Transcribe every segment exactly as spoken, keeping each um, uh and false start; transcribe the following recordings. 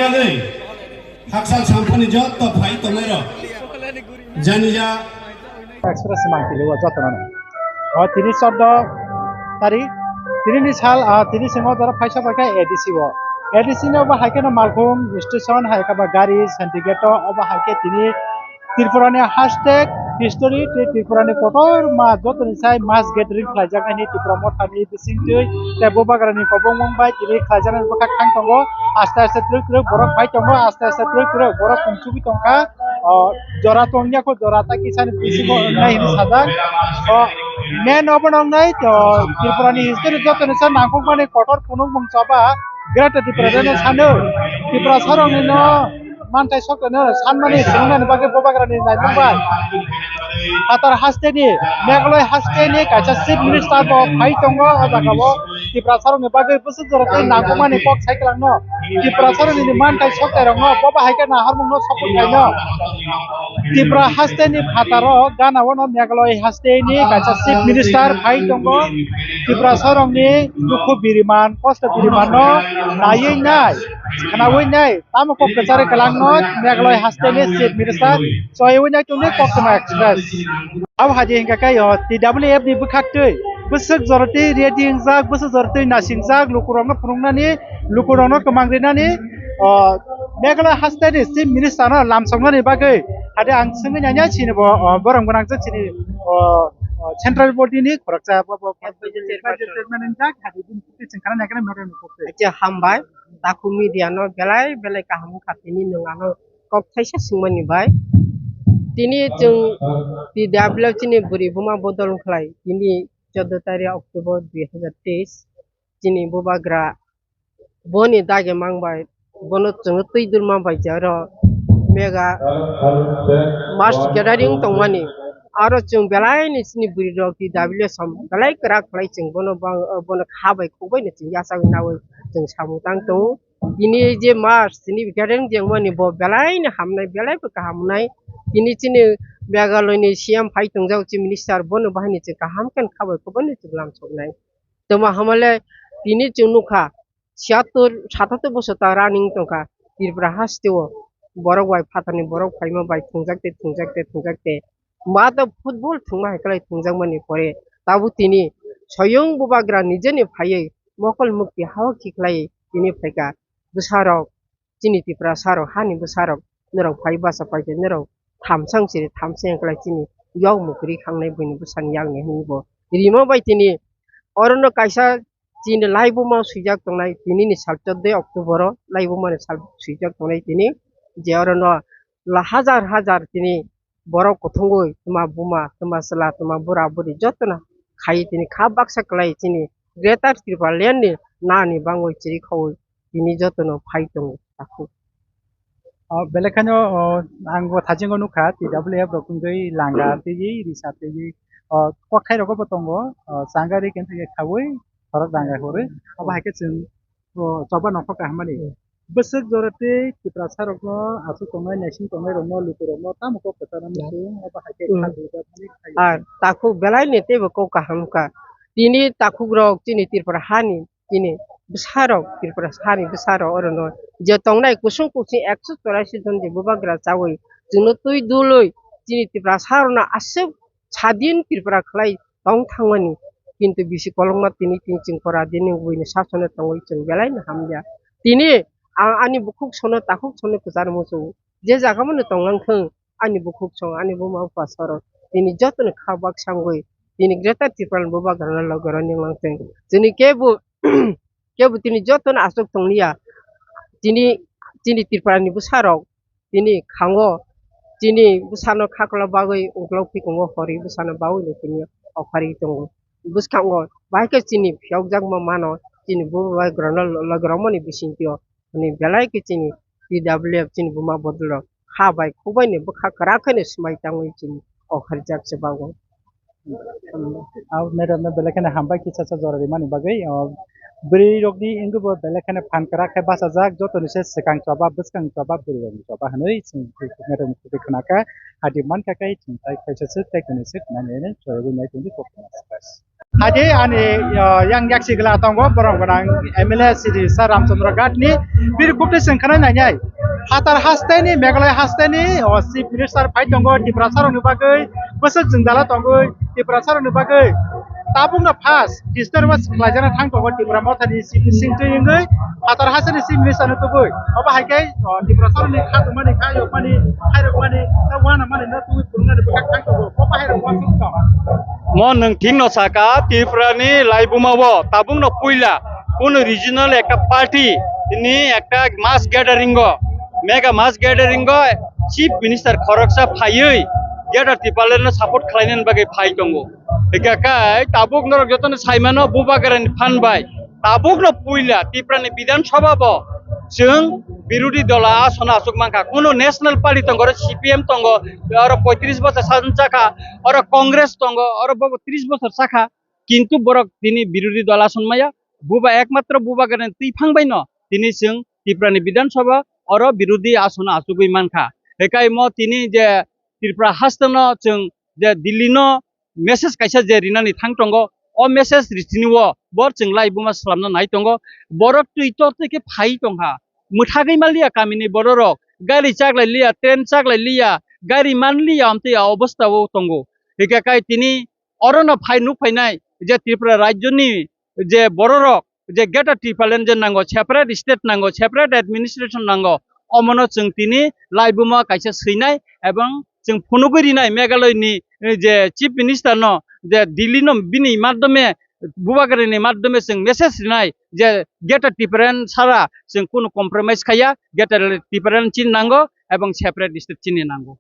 Hakchal samphani jotto phai tongnairok. Janija. Express mangpili o jotono. O tini chordo tarik, tini ni sal, ah, tini singo jora phaisa bai khe A D C o. A D C ni obo hai kheno Malkhung station, hai khe ba gari syndicate o, obo hai khe tini Tripura ni hashtag history tei Tripura ni kotorma jotoni sai mass gathering khlaijak nai Tipra Motha ni bisingtwi tei Bubagra ni kobongmung bai tini khlaijaknai bwkha thang tongo. Aste aste twrwk twrwk borok phai tongo, aste aste twrwk twrwk borok tong chugui tongkha. O jora tongya kho, jora ta kisa ni bisingo wngnai hinwi sajak. O main obo nongnai, o Tripura ni history jotoni sai nangkukmani kotor phunukmung choba Greater Tripura reno sano. Tripura sarokni no manthai sokto no sanmani swngnani bagwi Bubagra ni naimung bai. Phatar haste ni, Meghalaya haste ni kaisa chief minister bo phai tongo o jaga o. Tripura sarokni bagwi bwswk jora tei nangkukmani kok sai kwlangno. Tripura sarokni manthai soktai rokno bo bahai khe naharmung no support khaino. Tripura haste ni phataro gana o no Meghalaya haste ni kaisa chief minister phai tongo. Tripura sarokni dukhu biriman, kosto biriman no naiwi nai, khnaui nai. Tamo kok kwchari kwlangno Meghalaya haste ni chief minister choiwi nai tongdi Koktwma Express. Abo hai di hinkha khe o T W F ni bwkhaktwi bwswk jorotwi ready wngjak, bwswk jorotwi nasingjak, lukurokno phunuknani, lukurokno kwmang rinani, o Meghalaya haste ni chief minister no lamsoknani bagwi hade ang swngwi nanya chini bo, o borok gwnang chini, o, o central body ni khoroksa bo, bo chairman wngjak, hade bini kwtwi chwng khana nai kheno media ni kwtwi. Acha hambai. Takhuk media no belai belai kaham wngkha tini nwng ano kok thaisa swngmani bai. Tini chwng T W F chini bwrwi buma bodol wngkhlai tini chordo tarik October dui hazar teis chini bubagra boni dagi mang bai bono chwngno twi dulma bai je oro mega mass gathering tongmani. Aro chwng belai ni chini bwrwi rok T W F som belai kwrak khlai chwng bono bang, bono kha bai khuk bai no chwng yachawi nawi chwng samung tang tongo. Tini je mass tini gathering jengmani bo belai ni hamnai, belai bo kaham wngnai. Tini chini Meghalaya ni C M phai tongjak, chief minister bono bahai ni chwng kaham khe kha bai khuk bai no chwng lamsoknai. Tongma hamale tini chwng nukha, siyattor, satattor bosor ta running tongkha Tripura haste o. Borok bai phatarni borok phaima bai thwngjak tei thwngjak tei thwngjak tei. Ma to football thwngma hai kwlai thwngjakmani pore tabuk tini soyung bubagra nijeni phaiwi mokol mukti hao khiklaiwi tini phaikha. Bwsarok chini Tiprasa rok hani bwsa rok norok phai basa paikhe norok thamsang siri thamsang wngkhlai chini yok mukri khangnai buini bwsani yakni hinwi bo rima bai tini orono kaisa chini laibuma swijak tongnai tini ni sal chordo October o laibuma ni sal swijak tongnai tini je orono la hajar hajar tini borok kuthungwi twma buma twma chwla twma bura buri jotono khai tini kha baksa kwlai chini Greater Tipraland ni nani bangwi chiri khaui tini jotono phai tongo takhuk. O, belai kheno, o, ang bo thasingo nukha, T W F rok wngwi langa twiwi, risa twiwi, o, kokthai rogo bo tongo, o, changa ri khe khaui, khorok rang bai horo, abo hai khe chwng, o, choba nongkhor kaham mani. Bwswk jora tei Tiprasa rokno aswk tongnai, naising tongnai rokno, luku rokno tamo kok kwcharo muchung, abo hai khe kha dujak mani khaio. Ar takhuk belai ni teibo kok kaham kha. Tini takhuk rok chini Tripura hani chini bwsarok, Tripura sani bwsarok orono je tongnai kusung kusung ekso chwraisi jon je bubagra chaui chwngno twi dului chini Tiprasa rokno aswk sadin Tripura khlai tong thangmani, kintu bisi kolokma tini tini chwng pora dini buini sasono tongwi chwng belai no hamya. Tini ang ani bukhuk sono takhuk sono kwchar muchungo je jaga mano tonglang thung. Ani bukhuk song, ani buma bupha sorok, tini jotono kha bak sangwi, tini Greater Tipraland bubagrano logorok ninglang thung. Chini kebo, kebo tini jotono aswk tongliya. Tini, tini Tripurani bwsarok, tini khango, tini bwsano khaklok bagwi uklok phikungo hori bwsano bagwino tini okhorwi tongo. Bwskango bahai khe chini phiyokjakma mano, chini bubagrano logorokmani bisingtwi o. Hwnwi belai khe chini T W F chini buma bodolrok kha bai khuk bai ni bwkha kwrak khe swmai tangwi chini okhorjak se bagwi. Au madam no belai kheno hambai kisa sa jora rimani bagwi. O bwrwi rokni wngwi bo belai kheno phan kwrak khe bachajak, jotoni se swkang choba bwskang choba bwrwi rokni choba hwnwi chwng madam ni kwtwi khna kha. Hadi man kha khe chwng tai kaisa swk tai kwnwi swk nani hwnwi chwraigwi nai tongdi kok. Haje ani, ah, yang yaksi gla tongo, borom gwnang M L A Sri Sir Ramchandra Ghat ni biri kukti sengkhana nangnai. Phatar haste ni, Meghalaya haste ni, o Chief Minister phai tongo, Tiprasa rokni bagwi bwswk jwngdala tongo, Tiprasa rokni bagwi tabukno first district was khlaijana thang tongo, Tipra Motha ni Chief Minister wngwi, phatar haste ni Chief Minister no tubui. Obo hai khe, o, Tiprasa rokni kha tongmani, kha yokmani, khairokmani, ta wana mani no tubui phunuknani bwkha thang tongo, obo hai rok wansuk tong. Mo nwng thik no saka, Tripura ni laibuma o tabuk no puila kunu regional ekta party ni ekta mass gathering o, mega mass gathering o Chief Minister khoroksa phaiwi Greater Tipraland no support khlainani bagwi phai tongo. Hingkha khe tabuk norok jotono saimano Bubagra ni phan bai tabuk no puila Tripura ni Bidhan Sabha bo chwng birodhi dola asona aswk mankha. Kunu national party tongo, oro C P M tongo, oro poitris bosor sason chakha, oro Congress tongo, oro bo tris bosor chakha. Kintu borok tini birodhi dol ason maya, buba ekmatro Bubagrani twiphang baino tini chwng Tripurani Bidhan Sabha oro birodhi ason achugwi mankha. Hekai mo tini je Tripura hasteno chwng je Delhi no message kaisa je rinani thang tongo, o message ritini o bo chwng laibuma slamna nai tongo. Borok twi tor twi khe phai tongkha, mwthagwi manliya kamini bororok, gari chaklai liya, train chaklai liya, gari manliya, amtwi a obostha o tongo. Hingkhe kai tini orono phai nuk phainai je Tripura rajyoni je bororok je Greater Tipraland je nango, separate state nango, separate administration nango, omono chwng tini laibuma kaisa swinai ebong chwng phunugwi rinai Meghalaya ni, eh, je Chief Minister no je Delhi no bini madhyome, Bubagra ni madhyome chwng message rinai je Greater Tipraland sara chwng kunu compromise khaiya, Greater Tipraland chini nango ebong separate state chini nango.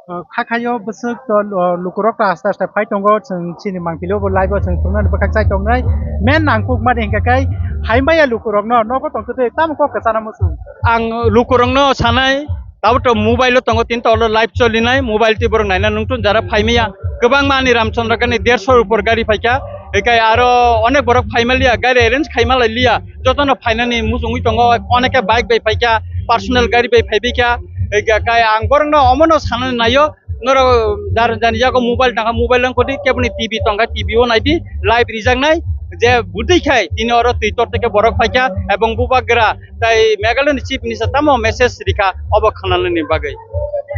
O, kha khayo bwswk to, o, lukurok to aste aste phai tongo, chwng chini mangpili o bo live o chwng phunuknani bwkhak chai tongnai. Men nangkukmani hingkha khe, haimaya lukurokno nogo tongtwtwi tamo kok kwchana muchung. Ang lukurokno sanai, tabuk to mobile o tongo, tini to olo live cholinai, mobile twi borok naina nungtun jara phaimaya. Kwbangma ani Ramchandra Ghat ni dershor upor gari phaikha, hikai aro onek borok phaimaliya, gari arrange khaimalai liya, jotono phainani muchungwi tongo, oneke bike bai phaikha, personal gari bai phaibaikha. Ega kai ang borokno omono sanani naio, norok jar jani yago mobile tangkha, mobile wngkhodi, keboni T V tongkha, T V o naidi, live rijaknai, je bwtwi khai tini oro twi tor teke borok phaikha, ebong Bubagra tai Meghalaya ni Chief Minister tamo message rikha obo khwnanani bagwi.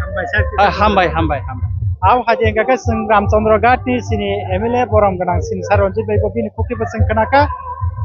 Hambai, sir. Ah, hambai, hambai, hambai. Abo hai hingkha khe chwng Ramchandra Ghat ni chini M L A borom gwnang chini Sir Ranjit bai bo bini khuktwi bo chwng khna kha.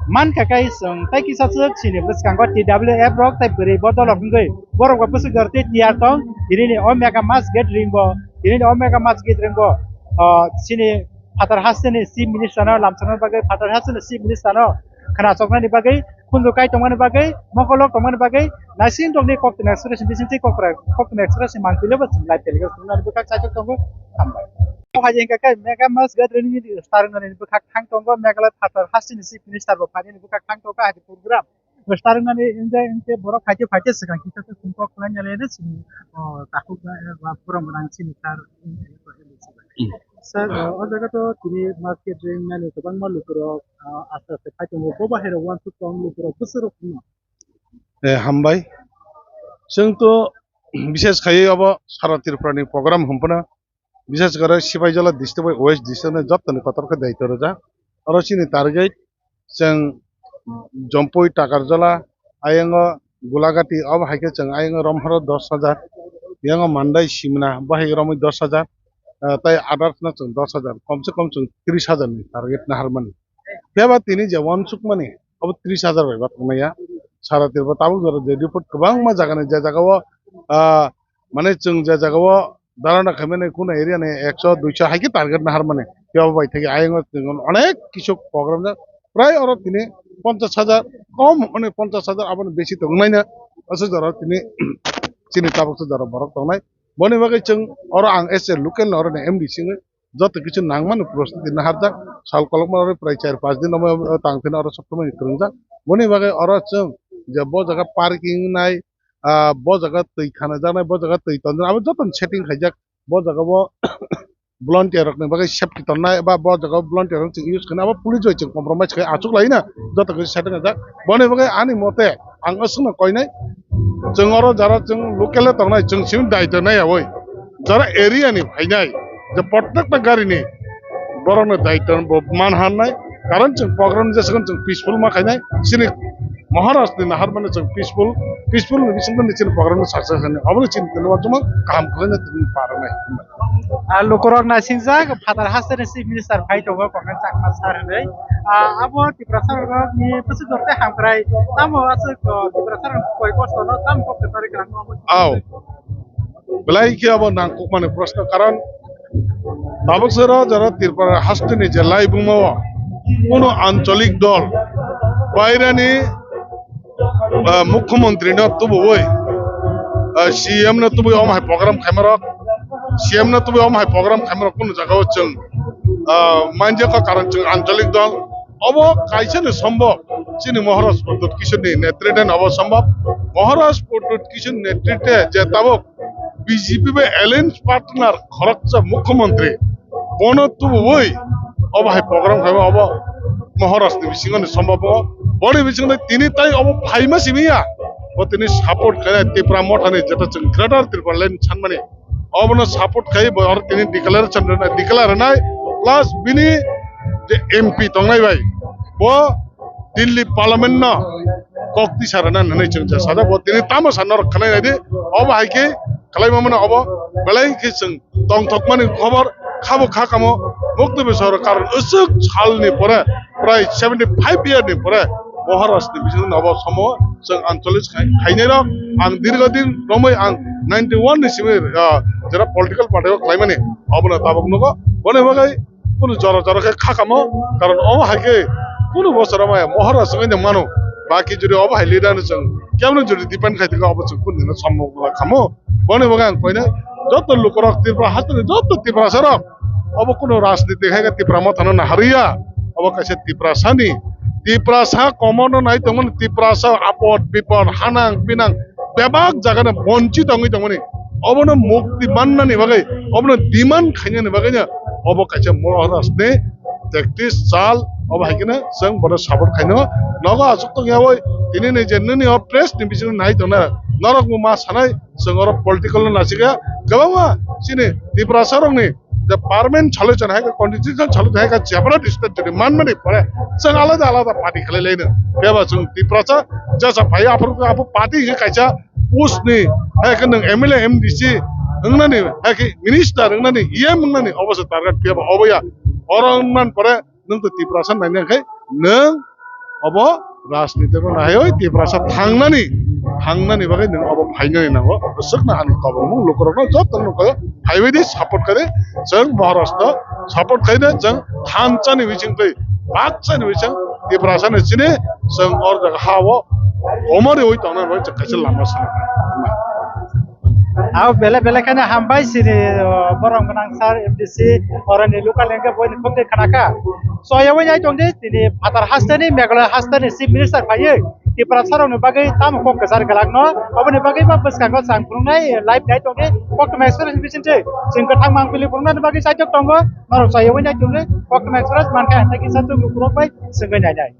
Mankha khe chwng tai kisa swk chini bwskango T W F rok tai bwrwi bodol rok wngwi borok bo bwswk jora tei tiyar tong. Tini ni o mega mass gathering bo, tini ni o mega mass gathering bo, ah, chini phatar haste ni Chief Minister no lamsokna bagwi, phatar haste ni Chief Minister no khna choknani bagwi, khunju kai tongmani bagwi, mokolok tongmani bagwi, naising tongni Koktwma Express ni bisingtwi Koktwma, Koktwma Express ni mangpili bo chwng live telecast wngmani bwkhak chaitok tongo. Hambai. O hai hingkha khe mega mass gathering ni star wngnani bwkhak thang tongo, Meghalaya phatar haste ni Chief Minister bo phainani bwkhak thang tongo, hai program. Star wngnani enjoy wngkhe borok phaikhe phaikhe swkang kisa se sumkok khlainani sini, o, takhuk ba, ba, borom gwnang sini sir. Sir, o, o jaga to tini market ring nani kwbangma lukurok, o, aste aste phai tongo. Bo bahai rok uansuk tong lukurok bwswk rok phano. Eh, hambai. Chwng to bises khaiwi obo sara Tripura ni program hwnphano. Bises kore Sipaijala district bai West district no jottoni kotor khe daityo rwjak. Oro chini target chwng Jompui, Takarjala, ayango Gulagati, obo hai khe chwng ayango romhoro dos hajar, yango Mandai, Simna, bo hai romwi dos hajar, ah, tai others no chwng dos hajar, kom se kom chwng tris hajar ni target naharmani. Phiya ba tini je uansukmani, obo tris hajar bai ba tongnai ya. Sara Tripura tabuk jora je report kwbangma jaga ni je jaga o, ah, mane chwng je jaga o dharana khaimani kunu area ni ekso, duiso hai khe target naharmani. Phiya bo bai thagi ayang o chwng onek kisu program jak. Prai oro tini ponchash hajar, kom hwnwi ponchash hajar, aboni besi tongnai na. Aswk jora tini chini tabuk se jora borok tongnai. Boni bagwi chwng oro ang as a local no oro ni M D C wngwi joto kichu nangmani prostuti naharjak, sal kolokma oro prai char panch din omo tang phino oro sokthomani kwrwngjak. Boni bagwi oro chwng je bo jaga parking nai, ah, bo jaga twi khanajaknai, bo jaga twi tonjaknai, abo jotono setting khaijak. Bo jaga bo volunteer rokni bagwi safety tonnai, ba bo jaga o volunteer rok chwng use khainai, abo police bai chwng compromise khai achuk lai na, joto khe setting khaijak. Boni bagwi ani mote ang aswkno koinai, chwng oro jara chwng local o tongnai, chwng simi daityo nai yaui, jara area ni phainai, je prottekta gari ni Borokni daitwno bo man hannai, karon chwng program jesakon chwng peaceful ma khainai, chini Maharaj ni naharmani chwng peaceful, peaceful ni bisingtwi chini program no success khainai, oboni chini tini uansukma kaham khlainai tini paranai. Ah, lukurok naisingjak, phatar hasteni Chief Minister phai tongo, Congress Chakma sir hinwi. Ah, abo Tiprasa rokni bwswk dorte hamkrai, tamo aswk, oh, Tiprasa rok koi kosto no, tamo kok kwthari kwlangma abo. Aw. Belai khe abo nangkukmani proshno, karon tabuk sero jora Tripura hasteni je laibuma o kuno ancholik dol bairani, ah, mukhyamantri no tubuwi, ah, C M no tubuwi omo hai program khaimarok, C M no tubuwi omo hai program khaimarok kuno jaga o chwng, ah, manjakha, karon chwng ancholik dol. Obo kaisa ni sombok chini Maharaj Pradyut Kishore ni netritwe obo sombok. Maharaj Pradyut Kishore ni netritwe je tabuk B J P bai alliance partner khoroksa mukhyamantri, bono tubuwi obo hai program khaima obo Maharaj ni bisingo ni sombok bo. Boni bisingo tini tai obo phaima simi ya. Bo tini support khainai Tipra Motha ni, jeta chwng Greater Tipraland sanmani. Obono support khai bo oro tini declaration rwnai, declare rwnai, plus bini je M P tongnai bai bo Delhi Parliament no kok tisa rwna hinwi chwng je sajak, bo tini tamo sa norok khwnai naidi. Obo hai khe khlaima mano, obo belai khe chwng tongthokmani khobor. Khabo kha kamo mukti bisoro, karon usuk salni pore, prai seventy five year ni pore Maharaj ni bising obo somo chwng ancholik khai-, khainai rok. Ang dirgo din romwi ang ninety one ni simi, ah, jera political party o khlaimani, obono tabuk nugo. Boni bagwi kunu jora jora khe kha kamo, karon omo hai khe kunu bosor omo Maharaj wngwi mano, baki jodi obo hai leader no chwng kemno jodi depend khai tongkha, obo chwng kunu dino sombok kamo. Boni bagwi ang koinai joto lukurok Tripura hasteni joto Tiprasa rok obo kunu rajniti khai khe Tipra Motha no naharwi ya. Obo kaisa Tiprasa ni, Tiprasa komono nai tongmani, Tiprasa apod bipod, hanang pinang bebak jaga no bonchi tongwi tongmani. Obono mukti mannani bagwi, obono demand khainani bagwi no obo kaisa Maharaj ni tactics, chal, obo hai kheno chwng bono support khaino. Nogo aswk tong yawi tini ni je nini o press ni bisingo nai tongna norok bo ma sanai. Chwng oro political no nasikha, kwbangma chini Tiprasa rokni je permanent solution hai khe, constitutional solution hai khe, separate state jodi manmani pore chwng alada alada party khlai laino. Phiya ba chwng Tiprasa jesa phai aphuru khe abo party hinkhe kaisa post ni hai khe nwng M L A, M D C wngnani, hai khe minister wngnani, E M wngnani obo se target, phiya ba obo ya. Oro wngman pore nwng to Tiprasa naina khe nwng obo rajniti no naiwi Tiprasa thangnani, thangnani bagwi nwng obo phainani nango. Bwswkno ani tobokmung lukurokno jotono nukho, phaiwi di support kari, chwng Maharaj no support khaina chwng thanchani bising twi bakchani bising Tiprasa ni chini chwng or jaga ha o omori oi tongnai bai chwng kaisa lama sana. Abo bele bele kheno hambai chini, o, borok gwnang sir M D C, oroni local hwnkhe boini khokti khnakha. Soyawi nai tongdi, tini phatar hasteni, Meghalaya hasteni Chief Minister phaiwi Tiprasa rokni bagwi tamo kok kwchar glakno, oboni bagwi ba bwskango chang phunuknai live nai tongdi, Koktwma Express bisingtwi chwng kwthang mangpili phunuknani bagwi saitok tongo, norok soyawi nai tongdi, Koktwma Express mankha hwnkhai kisa chwng lukurok bai swngwi nainai.